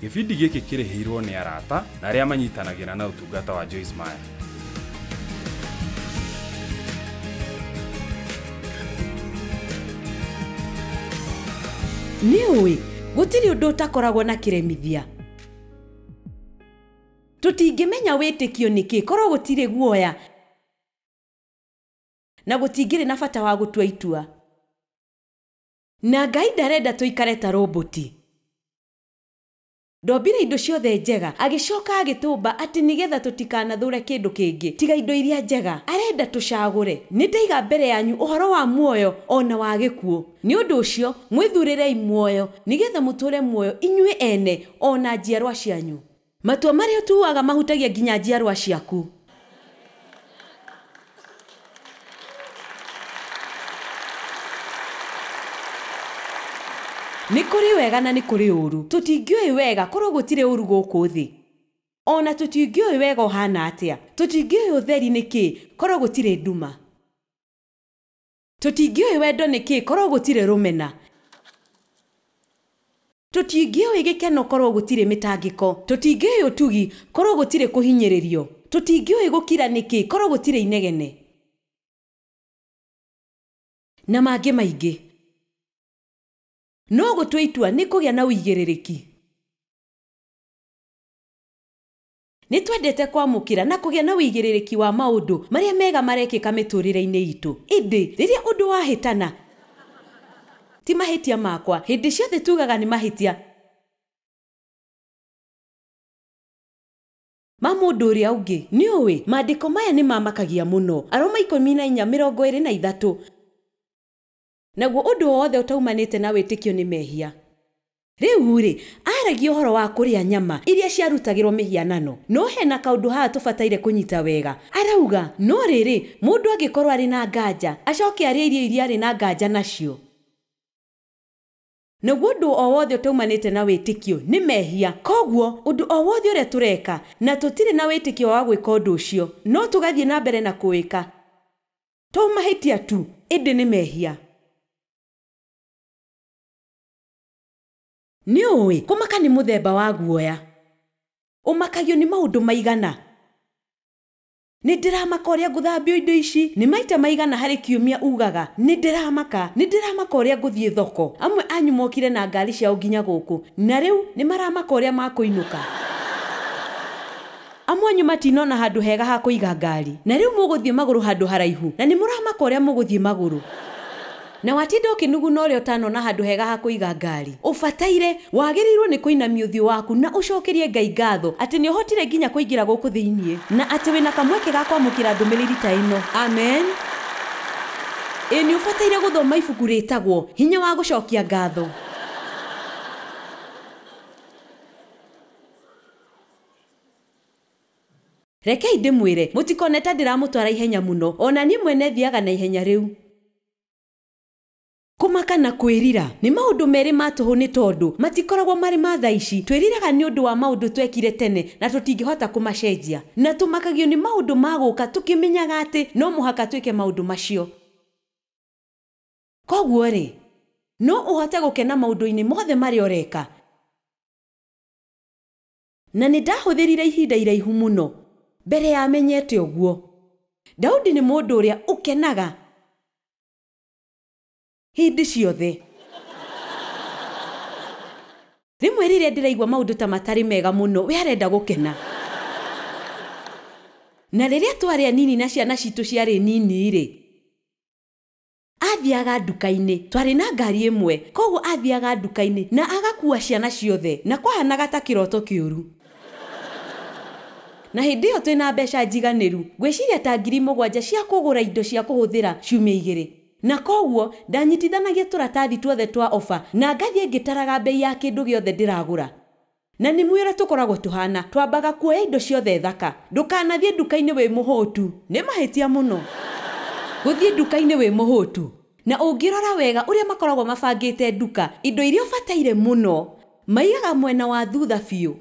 Gĩbindi gĩkĩ kĩrĩhĩirwo nĩ arata na arĩa manyitanagĩra na ũtungata wa Joyce Meyer. Nĩ ũĩ gũtirĩ ũndũ ũtakoragwo na kĩremithia. Tũtingĩmenya wĩtĩkio nĩkĩ korwo gũtirĩ guoya na gũtingĩrĩ na bata wa gũtua itua. Na Ngai ndarenda tũikare ta roboti. Ndombire indo ciothe njega agĩcoka agĩtũmba atĩ nĩgetha tũtikanathũre kĩndũ kĩngĩ tiga indo iria njega. Arenda tũcagũre. Nĩ ndaiga mbere yanyu ũhoro wa muoyo ona wa gĩkuũ. Nĩ ũndũ ũcio mwĩthurĩrei muoyo nĩgetha mũtũre muoyo inyuĩ ene ona njiarwa cianyu. Matua marĩa ũtuaga mahutagia nginya njiarwa ciaku. Nĩ kũrĩ wega na nĩ kũrĩ ũru. Tũtingĩũĩ wega korwo gũtirĩ ũru gũkũ thĩ. Ona tũtingĩũĩ wega ũhana atĩa. Tũtingĩũĩ ũtheri nĩkĩ korwo gũtirĩ nduma. Tũtingĩũĩ wendo nĩkĩ korwo gũtirĩ rũmena. Tũtingĩũĩ gĩkeno korwo gũtirĩ mĩtangĩko. Tũtingĩũĩ ũtugi korwo gũtirĩ kũhinyĩrĩrio. Tũtingĩũĩ gũkira nĩkĩ korwo gũtirĩ inegene. Na mangĩ maingĩ. No gũtua itua nĩ kũgĩa na ũigĩrĩrĩki. Nĩ twendete kwamũkĩra na kũgĩa na ũigĩrĩrĩki wa maũndũ marĩa mega marekĩka mĩtũrĩre-inĩ itũ. Ĩndĩ rĩrĩa ũndũ wahĩtana, ti mahĩtia makwa, hĩndĩ ciothe tugaga nĩ mahĩtia ma mũndũ ũrĩa ũngĩ. Nĩ ũĩ maandĩko maya nĩ mamakagia mũno. Aroma 14:23. Naguo ũndũ wothe ũtaumanĩte na wĩtĩkio nĩ mehia. Rĩu rĩ, aragia ũhoro wa kũrĩa nyama iria ciarutagĩrwo mĩhianano. No hena kaũndũ haha tũbataire kũnyita wega. Arauga, no rĩrĩ, mũndũ angĩkorwo arĩ na nganja, acoke arĩe irio iria arĩ na nganja nacio. Naguo ũndũ o wothe ũtaumanĩte na wĩtĩkio nĩ mehia. Koguo ũndũ o wothe ũrĩa tũreka na tũtirĩ na wĩtĩkio wa gwĩka ũndũ ũcio, no tũgathiĩ na mbere na kũwĩka. To mahĩtia tu, ĩndĩ nĩ mehia. Nĩ ũĩ kũmaka nĩ mũthemba wa guoya. Ũmakagio nĩ maũndũ maigana. Nĩ ndĩramaka ũrĩa ngũthambio indo ici. Nĩ maita maigana harĩ kiumia ugaga nĩ ndĩramaka, nĩ ndĩramaka ũrĩa ngũthiĩ thoko. Amwe anyu mokire na ngari ciao nginya gũkũ na rĩu nĩ maramaka ũrĩa makũinũka. Amwe anyu matinona handũ hega ha kũiga ngari na rĩu mũgũthiĩ magũrũ handũ haraihu na nĩ mũramaka ũrĩa mũgũthiĩ magũrũ. Na watinda ũkĩnuguna ũrĩa ũtanona handũ hega ha kũiga ngari. Ũbataire wagĩrĩirwo nĩ kũinamia ũthiũ waku na ũcokerie Ngai ngatho atĩ nĩ ũhotire nginya kũingĩra gũkũ thĩiniĩ na atĩ wĩna kamweke ga kwamũkĩra ndũmĩrĩri ta ĩno. Amen. Ĩ nĩ ũbataire gũthoma ibuku rĩtagwo Hinya wa Gũcokia Ngatho. Rekei ndĩmwĩre mũtikone ta ndĩramũtwara ihenya mũno, ona niĩ mwene thiaga na ihenya rĩu. Kũmaka na kwĩrira nĩ maũndũ merĩ ma tũhũ nĩ tondũ matikoragwo marĩ ma thaa ici. Twĩriraga nĩ ũndũ wa maũndũ twekire tene na tũtingĩhota kũmacenjia, na tũmakagio nĩ maũndũ ma gũka tũkĩmenyaga atĩ no mũhaka twĩke maũndũ macio. Koguo rĩ, no ũhote gũkena maũndũ-inĩ mothe marĩa ũreka. Na nĩ ndahũthĩrire ihinda iraihu mũno mbere ya menyete ũguo. Daudi nĩ mũndũ ũrĩa ũkenaga hĩndĩ ciothe. Rĩmwe rĩrĩa ndĩraigua maũndũ ta matarĩ mega mũno, we arenda gũkena. Na rĩrĩa twarĩ anini na ciana citũ ciarĩ nini rĩ, athiaga nduka-inĩ. Twarĩ na ngari ĩmwe, koguo athiaga nduka-inĩ na agakua ciana ciothe, na kwahanaga ta kĩroto kĩũru. Na hĩndĩ ĩyo twĩna mbeca njiganĩru, ngwĩciria ta 7,000 cia kũgũra indo cia kũhũthĩra ciumia igĩrĩ. Na koguo ndanyitithanagia tũratathi tuothe twa ofa na ngathiĩ ngĩtaraga mbei ya kĩndũ gĩothe ndĩragũra. Na nĩ mwĩra tũkoragwo tũhana, twambaga kuoya indo ciothe thaka. Ndũkanathiĩ nduka-inĩ wĩ mũhũtu, nĩ mahĩtia mũno gũthiĩ nduka-inĩ wĩ mũhũtu. Na ũngĩrora wega ũrĩa makoragwo mabangĩte nduka, indo iria ũbataire mũno maigaga mwena wa thutha biũ.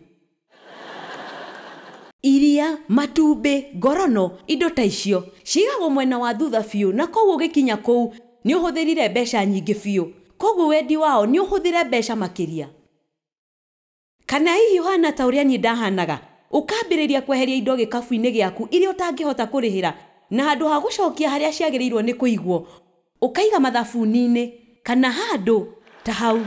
Iria, matumbĩ, ngorono, indo ta icio cigagwo mwena wa thutha biũ, na koguo ũgĩkinya kũu nĩ ũhũthĩrire mbeca nyingĩ biũ. Koguo wendi wao nĩ ũhũthĩre mbeca makĩria. Kana hihi ũhana ta ũrĩa niĩ ndahanaga, ũkambĩrĩria kweheria indo gĩkabu-inĩ gĩaku iria ũtangĩhota kũrĩhĩra, na handũ ha gũcokia harĩa ciagĩrĩirwo nĩ kũigwo, ũkaiga mathabuni-inĩ kana handũ ta hau.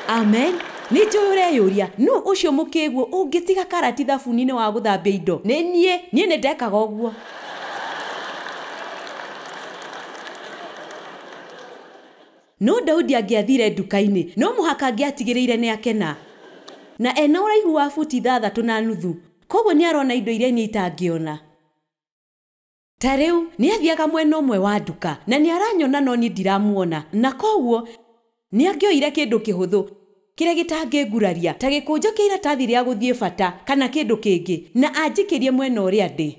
Amen. Nĩ njũĩ ũreyũria, nũ ũcio mũkĩguo ũngĩtiga karati thabuni-inĩ wa gũthambia indo? Nĩ niĩ, niĩ nĩ ndekaga ũguo. No Daudi angĩathire nduka-inĩ, no mũhaka angĩatigĩrĩire nĩ akena. Na ena ũraihu wa buti 6.5, koguo nĩ arona indo iria niĩ itangĩona. Ta rĩu nĩ athiaga mwena ũmwe wa nduka na nĩ aranyona no niĩ ndiramuona, na koguo nĩ angĩoire kĩndũ kĩhũthũ kĩrĩa gĩtangĩnguraria ta gĩkũnjo kĩa iratathi rĩa gũthiĩ bata kana kĩndũ kĩngĩ, na anjikĩrie mwena ũrĩa ndĩ.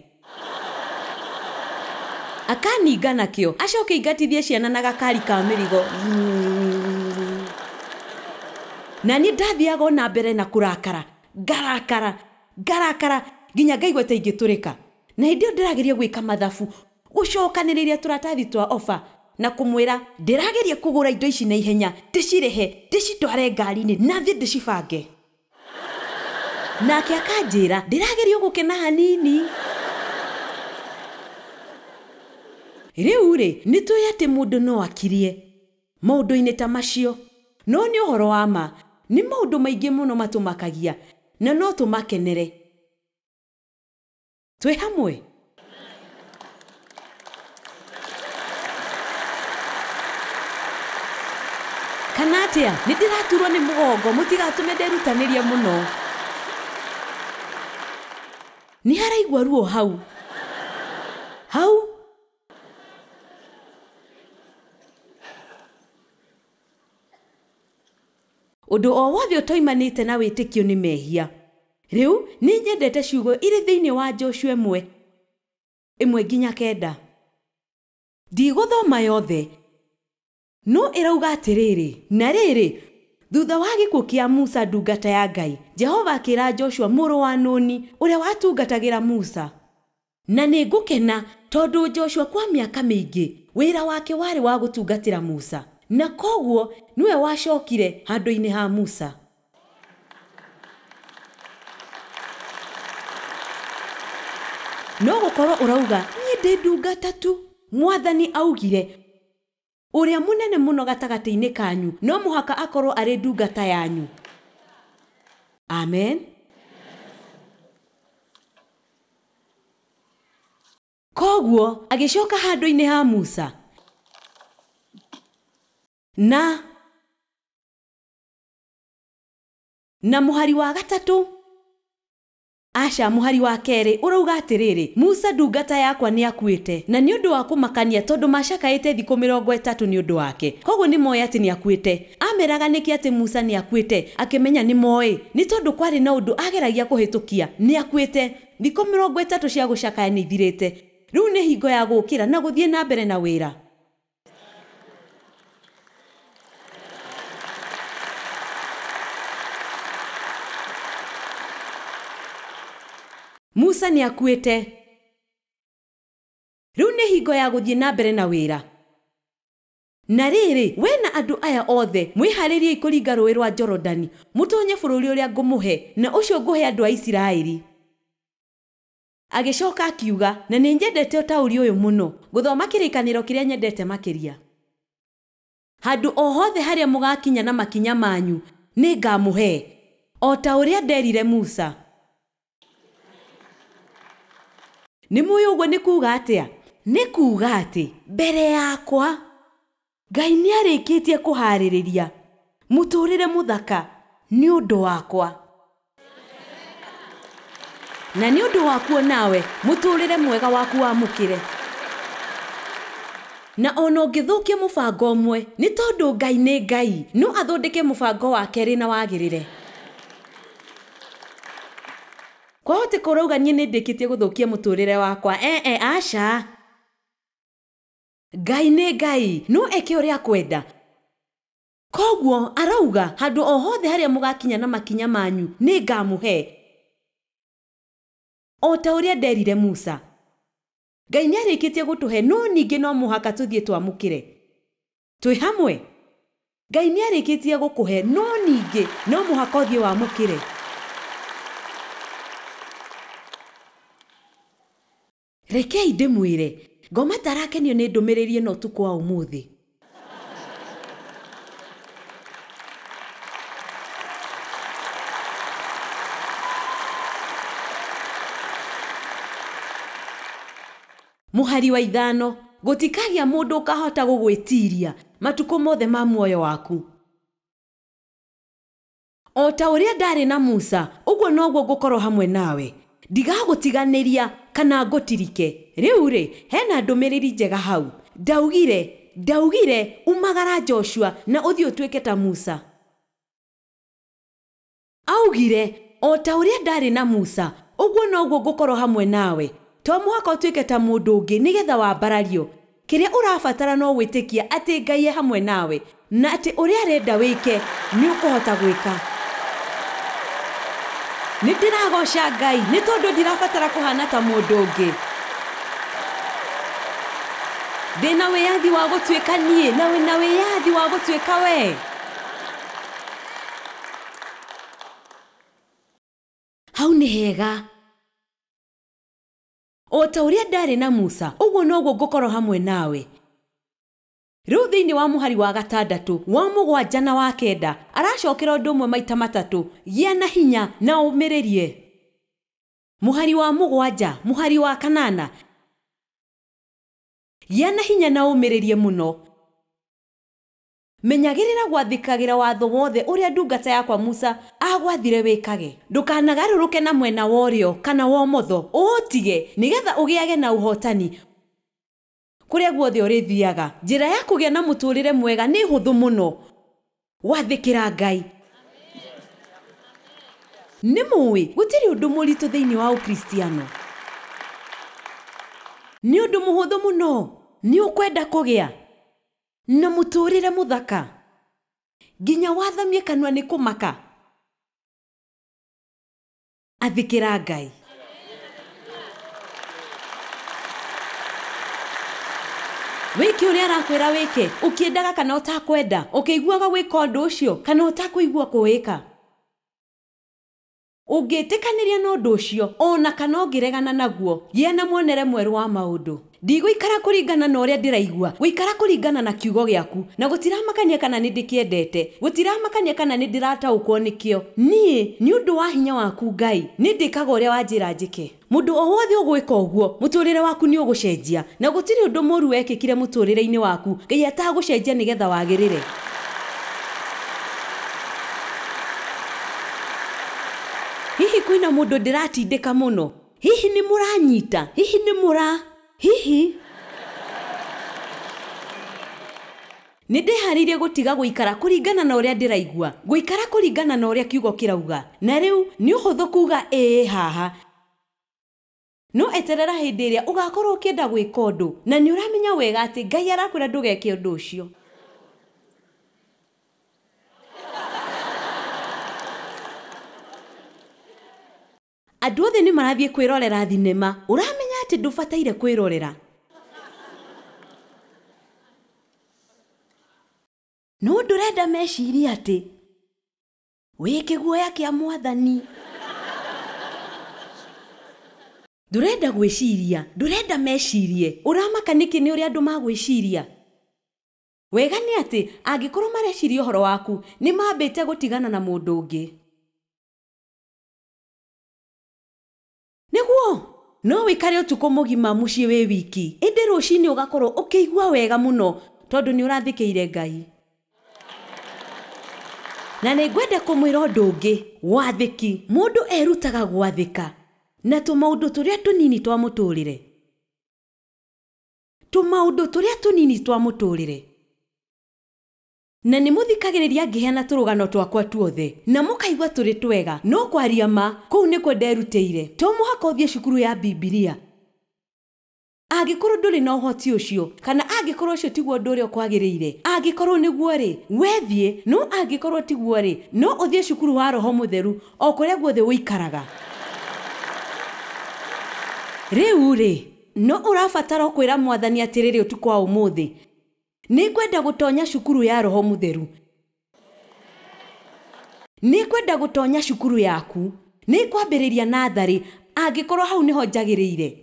Akaninga nakĩo, acoke ingatithie ciana na gakari ka mĩrigo. Na niĩ ndathiaga ona mbere na kũrakara, ngarakara, ngarakara nginya ngaigua ta ingĩtũrĩka. Na hĩndĩ ĩyo ndĩrageria gwĩka mathabu, gũcokanĩrĩria tũratathi twa ofa na kũmwĩra ndĩrageria kũgũra indo ici na ihenya, ndĩcirĩhe, ndĩcitware ngari-inĩ na thiĩ ndĩcibange. Nake akanjĩra ndĩrageria gũkena hanini. Rĩu rĩ, nĩ tũĩ atĩ mũndũ no akirie maũndũ-inĩ ta macio, no nĩ ũhoro wa ma, nĩ maũndũ maingĩ mũno matũmakagia na no tũmakenere. Twĩ hamwe? Kana atĩa? Nĩ ndĩraturwo nĩ mũgongo, mũtigatũme ndĩrutanĩrie mũno. Nĩ haraigua ruo hau. Hau? Ũndũ o wothe ũtoimanĩte na wĩtĩkio nĩ mehia. Rĩu nĩ nyendete ciugo irĩ thĩinĩ wa Joshua 1:1-9. Ndigũthoma yothe, no ĩrauga atĩrĩrĩ, na rĩrĩ, thutha wa gĩkuũ kĩa Musa ndungata ya Ngai, Jehova akĩra Joshua mũrũ wa Nuni ũrĩa watungatagĩra Musa. Na nĩ ngũkena tondũ Joshua kwa mĩaka mĩingĩ wĩra wake warĩ wa gũtungatĩra Musa, na koguo nĩwe wacokire handũ-inĩ ha Musa. No gũkorwo ũrauga niĩ ndĩ ndungata tu. Mwathani augire ũrĩa mũnene mũno gatagatĩ-inĩ kanyu no mũhaka akorwo arĩ ndungata yanyu. Amen. Koguo agĩcoka handũ-inĩ ha Musa na mũhari wa 3, aca mũhari wa 2 ũrauga atĩrĩrĩ, Musa ndungata yakwa nĩ akuĩte, na nĩ ũndũ wa kũmakania tondũ macakaĩte thikũ 30 nĩ ũndũ wake. Koguo nĩ moĩ atĩ nĩ akuĩte. Ameraga nĩkĩ atĩ Musa nĩ akuĩte? Akĩmenya nĩ moĩ, nĩ tondũ kwarĩ na ũndũ ageragia kũhĩtũkia. Nĩ akuĩte, thikũ 30 cia gũcakaya nĩ ithirĩte. Rĩu nĩ hingo ya gũũkĩra na gũthiĩ na mbere na wĩra. Musa nĩ akuĩte. Rĩu nĩ hingo ya gũthiĩ na mbere na wĩra. Na rĩrĩ, we na andũ aya othe mwĩharĩriei kũringa rũĩ rwa Jorodani, mũtonye bũrũri ũrĩa ngũmũhe, na ũcio ngũhe andũ a Isiraeli. Agĩcoka akiuga, na nĩ nyendete ũtaũri ũyũ mũno, gũthoma kĩrĩkanĩro kĩrĩa nyendete makĩria. Handũ o hothe harĩa mũgakinya na makinya manyu, nĩ ngamũhe, o ta ũrĩa nderire Musa. Nĩ mũĩ ũguo nĩ kuuga atĩa? Nĩ kuuga atĩ mbere yakwa Ngai nĩ arĩkĩtie kũharĩrĩria mũtũũrĩre mũthaka nĩ ũndũ wakwa, na nĩ ũndũ waku nawe mũtũũrĩre mwega waku wamũkĩre. Na ona ũngĩthũkia mũbango ũmwe, nĩ tondũ Ngai nĩ Ngai, no athondeke mũbango wa kerĩ na wagĩrĩre. Kwahoteka ũrauga niĩ nĩ ndĩkĩtie gũthũkia mũtũũrĩre wakwa. Aca. Ngai nĩ Ngai, no eke ũrĩa akwenda. Koguo arauga handũ o hothe harĩa mũgakinya na makinya manyu nĩ ngamũhe, o ta ũrĩa nderire Musa. Ngai nĩ arĩkĩtie gũtũhe, no ningĩ no mũhaka tũthiĩ twamũkĩre. Twĩ hamwe? Ngai nĩ arĩkĩtie gũkũhe, no ningĩ no mũhaka ũthiĩ wamũkĩre. Rekei ndĩmwĩre, ngoma tarakenio nĩ ndũmĩrĩri ĩno ũtukũ wa ũmũthĩ. Mũhari wa 5, gũtikagĩa mũndũ ũkahota gũgwĩtiria matukũ mothe ma muoyo waku. O ta ũrĩa ndarĩ na Musa, ũguo noguo ngũkorwo hamwe nawe. Ndigagũtiganĩria kana ngũtirike. Rĩu rĩ, hena ndũmĩrĩri njega hau. Ndaugire umagara Joshua na ũthiĩ ũtuĩke ta Musa. Augire, o ta ũrĩa ndarĩ na Musa, ũguo noguo ngũkorwo hamwe nawe. To mũhaka ũtuĩke ta mũndũ ũngĩ nĩgetha wambarario. Kĩrĩa ũrabatara no gwĩtĩkia atĩ Ngai e hamwe nawe, na atĩ ũrĩa arenda wĩke nĩ ũkũhota gwĩka. Nĩ ndĩragoca Ngai nĩ tondũ ndirabatara kũhana ta mũndũ ũngĩ. Ndĩna wĩyathi wa gũtuĩka niĩ, na wĩna wĩyathi wa gũtuĩka we. Hau nĩ hega. O ta ũrĩa ndarĩ na Musa, ũguo noguo ngũkorwo hamwe nawe. Rĩu thĩinĩ wa mũhari wa 6, wa 7 na wa 9, aracokera ũndũ ũmwe maita 3, gĩa na hinya na ũmĩrĩrie. Mũhari wa 7, mũhari wa 8, gĩa na hinya na ũmĩrĩrie mũno. Menyagĩrĩra gwathĩkagĩra watho wothe ũrĩa ndungata yakwa Musa agwathire wĩkage. Ndũkanagarũrũke na mwena wa ũrĩo kana wa ũmotho, ũũtige nĩgetha ũgĩage na ũhotani kũrĩa guothe ũrĩthiaga. Njĩra ya kũgĩa na mũtũrĩre mwega nĩ hũthũ mũno, gwathĩkĩra Ngai. Nĩ mũĩ gũtirĩ ũndũ mũritũ thĩinĩ wa Ũkristiano. Nĩ ũndũ mũhũthũ mũno. Nĩ ũkwenda kũgĩa na mũtũrĩre mũthaka nginya wathamie kanua nĩ kũmaka. Athĩkĩra Ngai. Wĩke ũrĩa arakwĩra wĩke, ũkĩendaga kana ũtakwenda, ũkĩiguaga gwĩka ũndũ ũcio kana ũtakũigua kũwĩka. Ũngĩtĩkanĩria na ũndũ ũcio ona kana ũngĩregana naguo, gĩa na muonere mwerũ wa maũndũ. Ndigũikara kũringana na ũrĩa ndĩraigua, gũikara kũringana na kiugo gĩaku, na gũtiramakania kana nĩ ndĩkĩendete, gũtiramakania kana nĩ ndĩrataũkwo nĩkĩo. Niĩ nĩ ũndũ wa hinya waku Ngai, nĩ ndĩkaga ũrĩa wanjĩra njĩke. Mũndũ o wothe ũgwĩka ũguo, mũtũrĩre waku nĩ ũgũcenjia, na gũtirĩ ũndũ mũũru wekĩkire mũtũrĩre-inĩ waku Ngai atagũcenjia nĩgetha wagĩrĩre. Hihi kwĩna mũndũ ndĩratindĩka mũno? Hihi nĩ mũranyita? Hihi nĩ mũra? Hihi nĩ ndĩharĩirie gũtiga gũikara kũringana na ũrĩa ndĩraigua, gũikara kũringana na ũrĩa kiugo kĩrauga. Na rĩu nĩ ũhũthũ kuga ĩĩ haha, no eterera hĩndĩ ĩrĩa ũgakorwo ũkĩenda gwĩka ũndũ na nĩ ũramenya wega atĩ Ngai arakwĩra ndũgeke ũndũ ũcio. Andũ othe nĩ marathiĩ kwĩrorera thinema, ũramenya atĩ ndũbataire kwĩrorera. No ndũrenda mecirie atĩ wĩ kĩguoya kĩa Mwathani. Ndũrenda gwĩciria, ndũrenda mecirie. Ũramaka nĩkĩ nĩ ũrĩa andũ magwĩciria? Wega nĩ atĩ angĩkorwo mareciria ũhoro waku, nĩ mambĩte gũtigana na mũndũ ũngĩ. Nĩguo no wĩkare ũtukũ mũgima mũciĩ wĩ wiki, ĩndĩ rũcinĩ ũgakorwo ũkĩigua wega mũno tondũ nĩ ũrathĩkĩire Ngai. Na nĩ ngwenda kũmwĩra ũndũ ũngĩ, wathĩki. Mũndũ erutaga gwathĩka na tũmaũndũ tũrĩa tũnini twa mũtũrĩre. Tũmaũndũ tũrĩa tũnini twa mũtũrĩre. Na nĩ mũthikagĩrĩria ngĩheana tũrũgano twakwa tuothe, na mũkaigua tũrĩ twega, no kwaria ma kũu nĩkuo nderutĩire. To mũhaka ũthiĩ cukuru ya Bibilia angĩkorwo ndũrĩ na ũhoti ũcio, kana angĩkorwo ũcio tiguo ũndũ ũrĩa ũkwagĩrĩire. Angĩkorwo nĩguo rĩ, wethiĩ, no angĩkorwo tiguo rĩ, no ũthiĩ cukuru wa Roho Mũtheru o kũrĩa guothe ũikaraga. Rĩu rĩ, no ũrabatara kwĩra Mwathani atĩrĩrĩ ũtukũ wa ũmũthĩ, nĩ ngwenda gũtonya cukuru ya Roho Mũtheru. Nĩngwenda gũtonya cukuru yaku. Nĩngwambĩrĩria natharĩ angĩkorwo hau nĩho njagĩrĩire.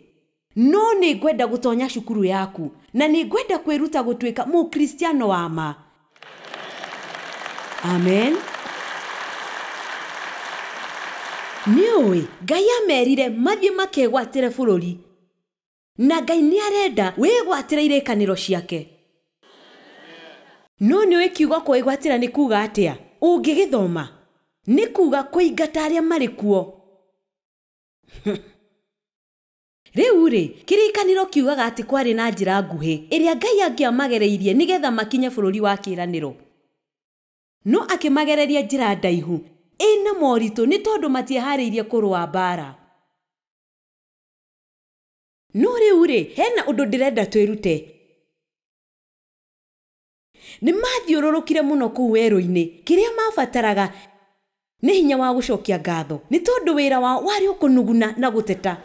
No nĩngwenda gũtonya cukuru yaku na nĩngwenda kwĩruta gũtuĩka mũkristiano wa ma. Amen. Nĩũĩ Ngai amerire mathiĩ makegwatĩre bũrũri. Na Ngai nĩarenda wĩgwatĩre irĩkanĩro ciake. No nĩũĩ kiugo kwĩgwatĩra nĩ kuga atĩa? Ũngĩgĩthoma nĩ kuga kũingata arĩa marĩ kuo. Rĩu rĩ, kĩrĩkanĩro kiugaga atĩ kwarĩ na njĩra nguhĩ ĩrĩa Ngai angĩamagereirie nĩgetha makinye bũrũri wa kĩĩranĩro. No akĩmagereria njĩra ndaihu ĩna moritũ nĩ tondũ matieharĩirie kũrũa mbaara. No rĩu rĩ, hena ũndũ ndĩrenda twĩrute. Nĩ mathiũrũrũkire mũno kũu werũ-inĩ. Kĩrĩa mabataraga nĩ hinya wa gũcokia ngatho nĩ tondũ wĩra wao warĩ ũkũnuguna na gũteta.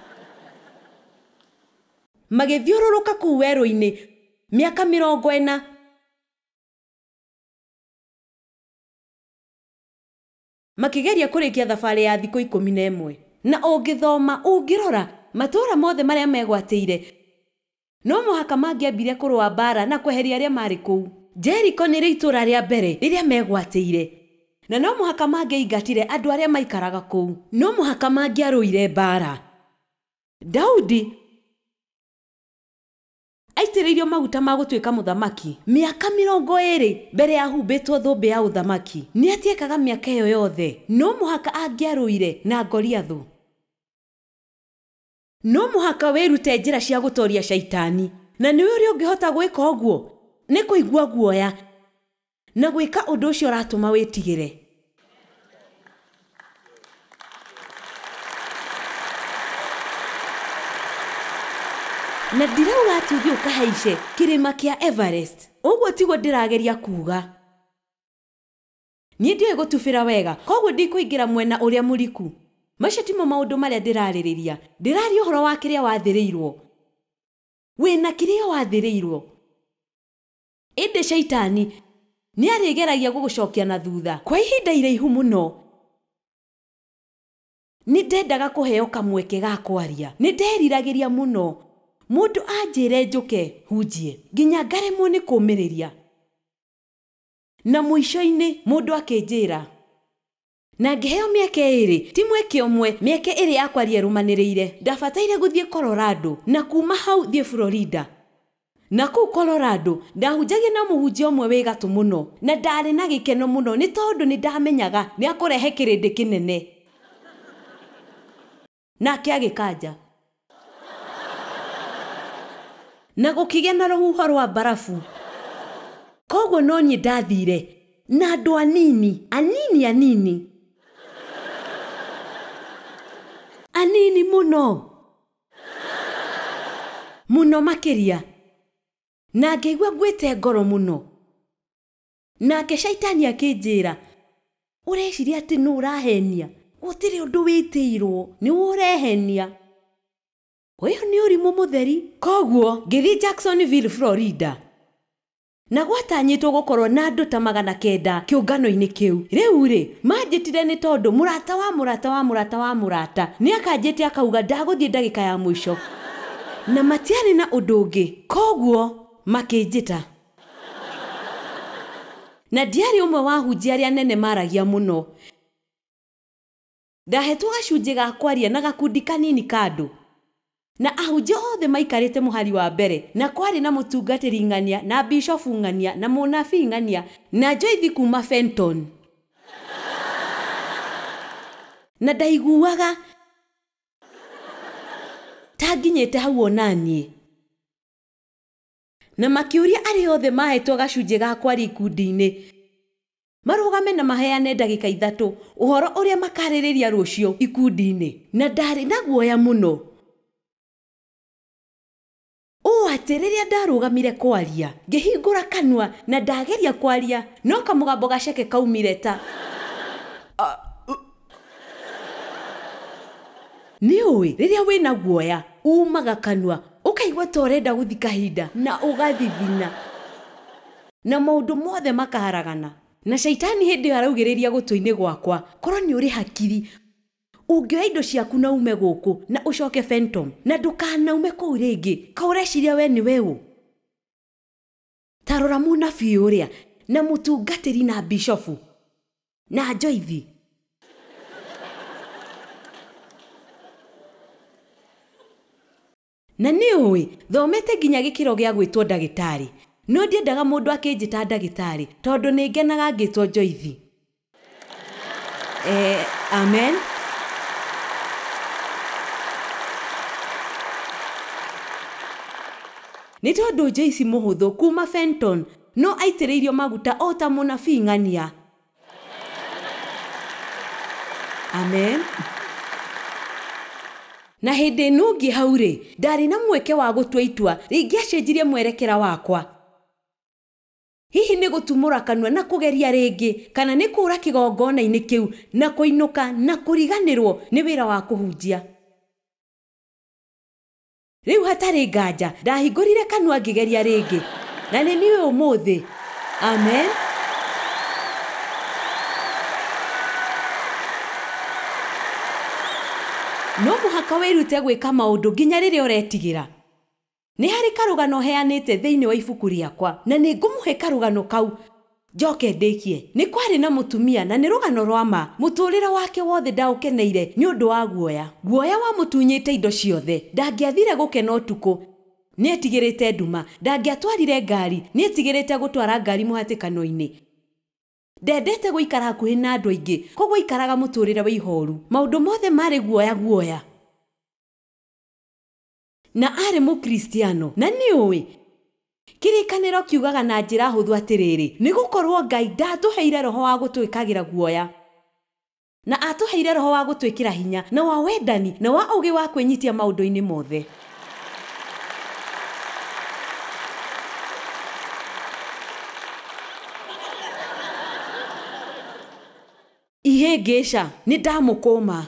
Magĩthiũrũrũka kũu werũ-inĩ mĩaka 40 makĩgeria kũrĩkia thabarĩ ya thikũ 11. Na ũngĩthoma ũngĩrora matũũra mothe marĩa megwatĩire no mũhaka mangĩambire kũrũa mbaara na kweheria arĩa marĩ kũu. Jericho nĩrĩo itũũra rĩa mbere rĩrĩa megwatĩire, na no mũhaka mangĩaingatire andũ arĩa maikaraga kũu. No mũhaka mangĩarũire mbaara. Daudi aitĩrĩirio maguta ma gũtuĩka mũthamaki mĩaka 20 mbere ya humbĩtwo thũmbĩ ya ũthamaki. Nĩatiekaga mĩaka ĩyo yothe. No mũhaka angĩarũire na Goliathũ. No mũhaka wĩrute njĩra cia gũtoria caitani. Na nĩwe ũrĩa ũngĩhota gwĩka ũguo nĩ kũigua guoya na gwĩka ũndũ ũcio ũratũma wĩtigĩre. Na ndirauga atĩ ũthiĩ ũkahaice kĩrĩma kĩa Everest. Ũguo tiguo ndĩrageria kuga. Niĩ ndiũĩ gũtubĩra wega, koguo ndikũingĩra mwena ũrĩa mũriku. Macio timo maũndũ marĩa ndĩrarĩrĩria. Ndĩraria ũhoro wa kĩrĩa wathĩrĩirwo. Wĩna kĩrĩa wathĩrĩirwo. Ĩndĩ caitani nĩarĩgeragia gũgũcokia na thutha kwa ihinda iraihu mũno. Nĩ ndendaga kũheo kamweke ga kwaria. Nĩ nderiragĩria mũno mũndũ anjĩre njũke hunjie nginya ngaremwo nĩ kũũmĩrĩria. Na mũico-inĩ mũndũ akĩnjĩra na ngĩheo mĩeke ĩrĩ, ti mweke ũmwe, mĩeke ĩrĩ ya kwaria ĩrũmanĩrĩire. Ndabataire gũthiĩ Colorado na kuma hau thiĩ Florida. Na kũu Colorado ndahunjagia na mũhunjia ũmwe wĩ gatũ mũno, na ndarĩ na gĩkeno mũno nĩ tondũ nĩ ndamenyaga nĩ akũrehe kĩrĩndĩ kĩnene. Nake agĩkanja. Na gũkĩgĩa na rũhuho rwa mbarabu. Koguo no niĩ ndathire na andũ anini, anini anini. Anini mũno. Mũno makĩria. Na ngĩigua ngwĩte ngoro mũno. Nake caitani akĩnjĩra, ũreciria atĩ nũ ũrahenia? Gũtirĩ ũndũ wĩtĩirwo, nĩwe ũrehenia. Ũyũ nĩ ũrimũ mũtheri. Koguo ngĩthiĩ Jacksonville, Florida. Na gwatanyĩtwo gũkorwo na andũ ta 900 kĩũngano-inĩ kĩu. Rĩu rĩ, manjĩtire nĩ tondũ mũrata wa mũrata wa mũrata wa mũrata nĩakanjĩte akauga ndagũthiĩ ndagĩka ya mũico. Na matiarĩ na ũndũ ũngĩ. Koguo makĩnjĩta. Na ndiarĩ ũmwe wa ahunjia arĩa anene maragia mũno. Ndahetwo gacunjĩ ga kwaria na gakundi kanini ka andũ. Na ahunjia othe maikarĩte mũhari wa mbere, na kwarĩ na mũtungatĩri ng'ania, na bishofu ng'ania, na mũnabii ng'ania, na Joyce kuma Fenton. Na ndaiguaga ta nginyĩte hau ona niĩ. Na makĩũria arĩa othe mahetwo gacunjĩ ga kwaria ikundi-inĩ marũgame na maheane ndagĩka 3 ũhoro ũrĩa makarĩrĩria rũciũ ikundi-inĩ. Na ndarĩ na guoya mũno. Ũũ atĩ rĩrĩa ndarũgamire kwaria, ngĩhingũra kanua na ndageria kwaria, no kamũgambo gaceke kaumire ta nĩũĩ rĩrĩa wĩna guoya umaga kanua ũkaigua ta ũrenda gũthiĩ kahinda na ũgathithina na maũndũ mothe makaharagana. Na caitani hĩndĩ ĩyo araugĩrĩria gũtũ-inĩ gwakwa, korwo nĩ ũrĩ hakiri, ũngĩoya indo ciaku na ume gũkũ na ũcoke Phantom na ndũkanaume kũu rĩngĩ, ka ũreciria we nĩ we ũ? Ta rora mũnabii ũrĩa na mũtungatĩri na bishofu na Joithi. Na nĩ ũĩ thomete nginya gĩkĩro gĩa gwĩtwo ndagĩtarĩ, no ndiendaga mũndũ akĩnjĩta ndagĩtarĩ tondũ nĩ ngenaga ngĩtwo Joithi. Amen. Nĩ tondũ Joyce mũhũthũ kuma Fenton no aitĩrĩirio maguta o ta mũnabii ng'ania. Amen. Na hĩndĩ ĩno ĩngĩ hau rĩ, ndarĩ na mweke wa gũtua itua rĩngĩacenjirie mwerekera wakwa. Hihi nĩ gũtumũra kanua na kũgeria rĩngĩ, kana nĩ kũũra kĩgongona-inĩ kĩu na kũinũka na kũriganĩrwo nĩ wĩra wa kũhunjia. Rĩu hatarĩ nganja ndahingũrire kanua ngĩgeria rĩngĩ, na nĩ niĩ ũmũthĩ. Amen. No mũhaka wĩrute gwĩka maũndũ nginya rĩrĩa ũretigĩra. Nĩ harĩ karũgano heanĩte thĩinĩ wa ibuku rĩakwa, na nĩ ngũmũhe karũgano kau njoke ndĩkie. Nĩ kwarĩ na mũtumia na nĩ rũgano rwa ma. Mũtũrĩre wake wothe ndaũkeneire nĩ ũndũ wa guoya. Guoya wamũtunyĩte indo ciothe. Ndangĩathire gũkena ũtukũ, nĩetigĩrĩte nduma. Ndangĩatwarire ngari, nĩetigĩrĩte gũtwara ngari mũhatĩkano-inĩ. Ndendete gũikara hakuhĩ na andũ aingĩ, koguo aikaraga mũtũrĩre wa ihoru. Maũndũ mothe marĩ guoya guoya. Na arĩ mũkristiano, na nĩ ũĩ kĩrĩkanĩro kiugaga na njĩra hũthũ atĩrĩrĩ, nĩ gũkorwo Ngai ndatũheire roho wa gũtwĩkagĩra guoya, na atũheire roho wa gũtwĩkĩra hinya, na wa wendani, na wa ũũgĩ wa kwĩnyitia maũndũ-inĩ mothe. Ihĩngĩca nĩ ndamũkũma.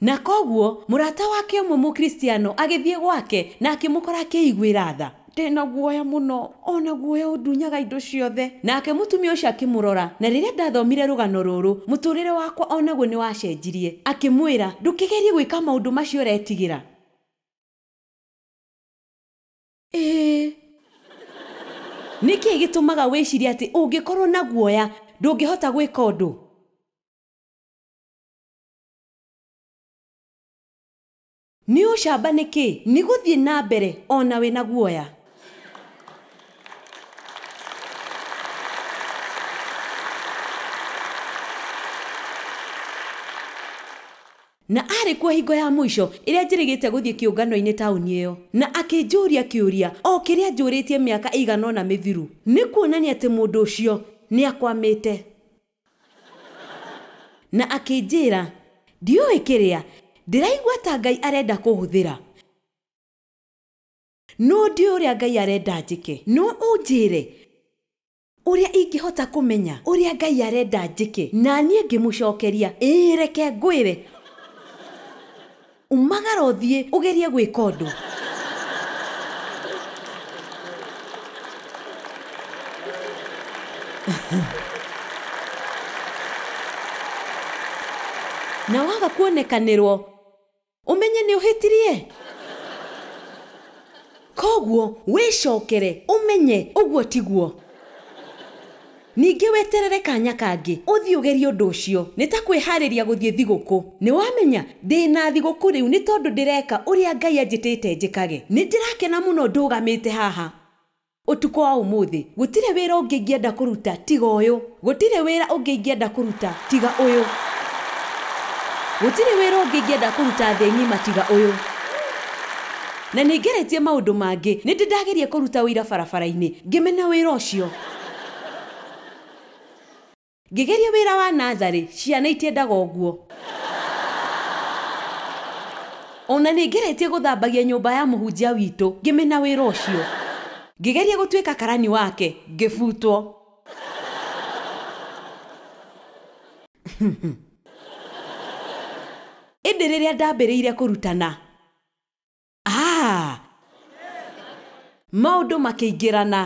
Na koguo mũrata wake ũmwe mũkristiano agĩthiĩ gwake na akĩmũkora akĩiguĩra tha. Ndĩna guoya mũno, ona guoya ũndunyaga indo ciothe. Nake mũtumia ũcio akĩmũrora, na rĩrĩa ndathomire rũgano rũrũ, mũtũrĩre wakwa onaguo nĩ wacenjirie. Akĩmwĩra, ndũkĩgerie gwĩka maũndũ macio ũretigĩra. Ĩĩ, nĩkĩĩ gĩtũmaga wĩcirie atĩ ũngĩkorwo na guoya ndũngĩhota gwĩka ũndũ? Nĩ ũcamba nĩkĩ? Nĩ gũthiĩ na mbere ona wĩna guoya. Na arĩ kuo hingo ya mũico ĩrĩa njĩrĩgĩte gũthiĩ kĩũngano-inĩ taũni ĩyo, na akĩnjũria kĩũria o kĩrĩa njũrĩtie mĩaka ĩigana ũna mĩthiru. Nĩ kuonania atĩ mũndũ ũcio nĩ akwamĩte. Na akĩnjĩra, ndiũĩ kĩrĩa, ndĩraigua ta Ngai arenda kũhũthĩra, no ndiũĩ ũrĩa Ngai arenda njĩke. No ũnjĩre ũrĩa ingĩhota kũmenya ũrĩa Ngai arenda njĩke. Na niĩ ngĩmũcokeria, ĩĩ reke ngwĩre, umagara ũthiĩ ũgerie gwĩka ũndũ. Na waga kuonekanĩrwo ũmenye nĩ ũhĩtirie. Koguo wĩcokere ũmenye ũguo tiguo. Ningĩ weterere kanya kangĩ ũthiĩ ũgerie ũndũ ũcio. Nĩ ta kwĩharĩria gũthiĩ thigũkũ. Nĩ wamenya ndĩna thigũkũ rĩu nĩ tondũ ndĩreka ũrĩa Ngai anjĩtĩte njĩkage. Nĩ ndĩrakena mũno ndũgamĩte haha ũtukũ wa ũmũthĩ. Gũtirĩ wĩra ũngĩ ingĩenda kũruta tiga ũyũ. Gũtirĩ wĩra ũngĩ ingĩenda kũruta tiga ũyũ. Gũtirĩ wĩra ũngĩ ingĩenda kũruta thĩ ng'ima tiga ũyũ. Na nĩ ngeretie maũndũ mangĩ. Nĩ ndĩndageria kũruta wĩra barabara-inĩ, ngĩmena wĩra ũcio. Ngĩgeria wĩra wa natharĩ, ciana itiendaga ũguo. Ona nĩ ngeretie gũthambagia nyũmba ya mũhunjia witũ, ngĩmena wĩra ũcio. Ngĩgeria gũtuĩka karani wake, ngĩbutwo. Ĩndĩ Ĩndĩ rĩrĩa ndambĩrĩirie kũrutana, maũndũ makĩingĩrana.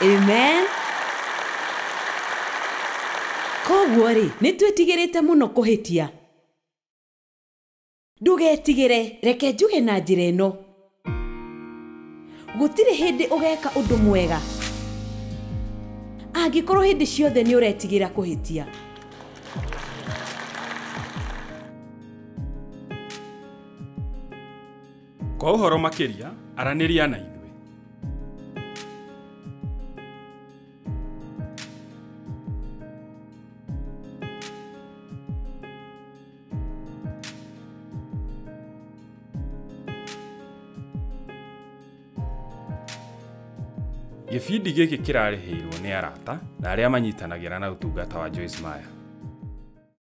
Amen. Koguo rĩ, nĩ twĩtigĩrĩte mũno kũhĩtia. Ndũgetigĩre, reke njuge na njĩra ĩno. Gũtirĩ hĩndĩ ũgeka ũndũ mwega angĩkorwo hĩndĩ ciothe nĩ ũretigĩra kũhĩtia. Kwa ũhoro makĩria, aranĩria na ithuĩ. Gĩbindi gĩkĩ kĩrarĩhĩirwo nĩ arata na arĩa manyitanagĩra na ũtungata wa Joyce Meyer.